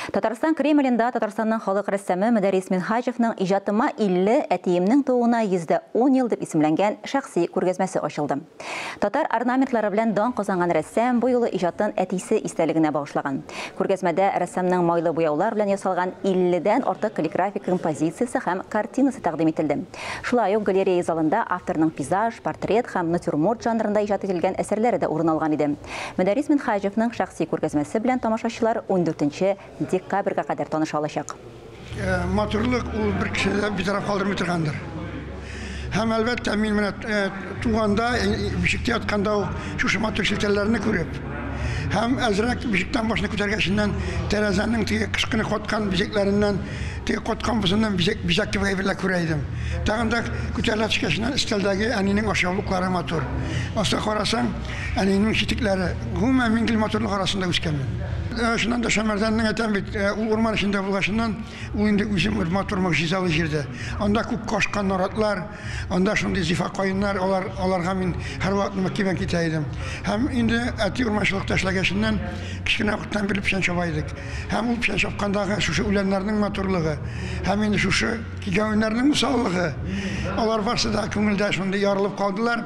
Татарстан Кремлендә Татарстанның халык рәссамы Мөдәррис Минһаҗевның Иҗатыма 50, әтиемнең тууына 110 ел дип исемләнгән шәхси күргәзмәсе ачылды. Татар орнаментлары белән дан казанган рәссам бу юлы иҗатын әтисе истәлегенә багышлаган. Күргәзмәдә рәссамның майлы буяулар белән ясалган 50 дән артык каллиграфик композициясе һәм картинасы тәкъдим ителде. Шулай ук галерея залында авторның пейзаж, портрет һәм натюрморт жанрында иҗат ителгән әсәрләре дә урын алган иде. Мөдәррис Минһаҗевның шәхси күргәзмәсе белән тамашачылар 14 декабрьгә кадәр таныша алачак. Матурлык ул бер кешене дә битараф калдырмый торгандыр. Һәм, әлбәттә, мин менә туганда, бишектә ятканда ук шушы матур челтәрләрне күреп, һәм әзрәк бишектән башны күтәргәченнән тәрәзәнең теге кыш көне каткан бизәкләреннән, теге каткан бозыннан бизәк, бизәк кебек әйберләр күрә идем. Тагын да күтәрелә төшкәченнән өстәлдәге әнинең ашъяулыклары матур. Аска карасаң, Әниемнең читекләре. Гомумән, мин гел матурлык арасында үскәнмен. Чыннан да, Шәмәрдәннең әйтәм бит, ул урман эчендә булгачыннан, ул инде үзе бер матур могҗизалы җирдә. Анда күк кашкан наратлар, анда шундый зифа каеннар, алар, аларга мин һәрвакыт мөкиббән китә идем. Һәм инде әти урманчылыкта эшләгәченнән, кечкенә вакыттан бирле печән чаба идек. Һәм ул печән чапкандагы шушы үләннәрнең матурлыгы, һәм инде шушы кигәвеннәрнең усаллыгы, алар барсы да күңелдә шундый ярылып калдылар.